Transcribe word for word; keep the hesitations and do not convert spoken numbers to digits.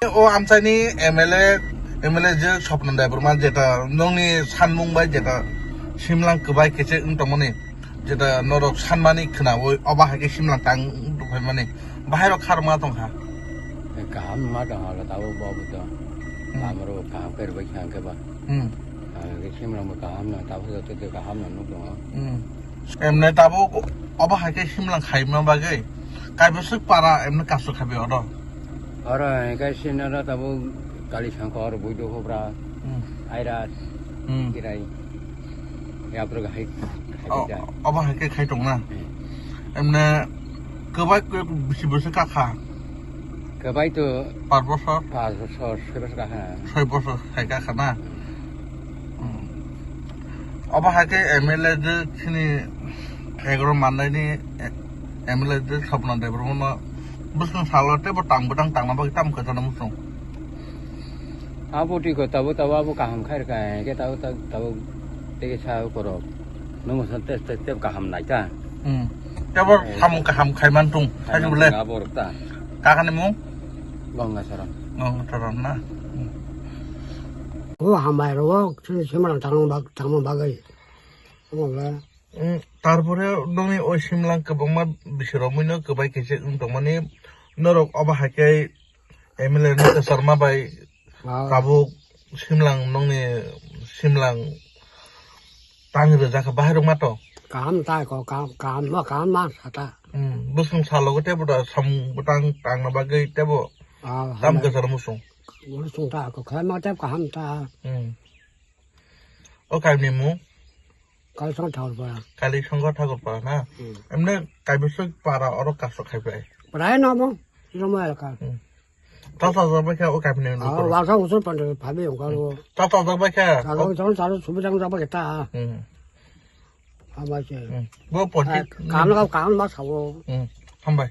O amchaini M L A, M L A je Sopna Debbarma jeta nongni sanmung bai jeta simlang kwbai khe se wng tongmani, jeta norok sanmani khwnawi, obo hai khe simlang tang wng tongphaimani, bahai rok kharma tongkha. Kaham ma tong hala tabo bo bo to. Hmm. Amro kaham khe rwbai kha hwnkhe ba. Hmm. Ah, khe simlang bo kaham no, tabo joto de kaham no nuk tongo. Hmm. Emne tabuk obo hai khe simlang khaima bagwi kaibwswk para emne kasu khabi oro. Oro hai khe sinaro tabuk kali sangkor, buidu hobra, Hmm. airas, Hmm. kirai. Yaprwk hai khai Oh, ja. Obo hai khe khai tong na? Hmm. Emne kwbai khe bisi bwswk kakha? Kwbai to Par bosor? Par bosor, soi bosor kakha. Soi bosor hai kakha na? Hmm. Obo hai khe M L A de chini egro mandaini, eh, M L A de Sopna Debbarma no bwswng salo teibo tang bwtang tangna bagwi tamo kwchana muchung. Abo twi ko tabo tabo abo kaham khai rwkha, hwnkhe tabo tabo tabo tei sa korok. Nwng sa tei tei tei kaham nai ta. Hmm. Teibo Eh, samung kaham khai man tung, khai khai man bole. Tung abo rwkha. Kakani mung? Ganga Saran. Ganga Saran na. Hmm. O hambai rok, sini simrang tangmung bag-, tangmung bagwi. Omo le. Mm, tarpore nokni o simlang kwbangma bisirokmwino kwbai khe se wng tongmani, norok obo hai khe M L A no kwchar ma bai Ah. Tabuk simlang nokni simlang tang rwjak kha bahai rok ma to. Kaham ta ko, kaham, kaham ma, kaham ma sa ta. Mm, bwswng salogo teibo da samung bwtang tangna bagwi teibo Ah, tam hambai. Kwchar muchung. Muchung ta ko, khai ma tei kaham ta. Mm. O kaimni mung? Kalisongkha Thakurpara. Kalisongkha Thakurpara na? Hmm. Emne kaibwswk para oro kaso khai pai? Prai no bo, Roma elaka. Hmm. Tata jabai kha o kaimni Ah, nukoro. Wasa usur pande phabi ongkaro. Tata jabai kha. Tata usur tata subidang jabai kha ta. Hmm. Hambai se. Hmm. Bo poti. Ah, kan ka kan ma sawo. Hmm. Hambai.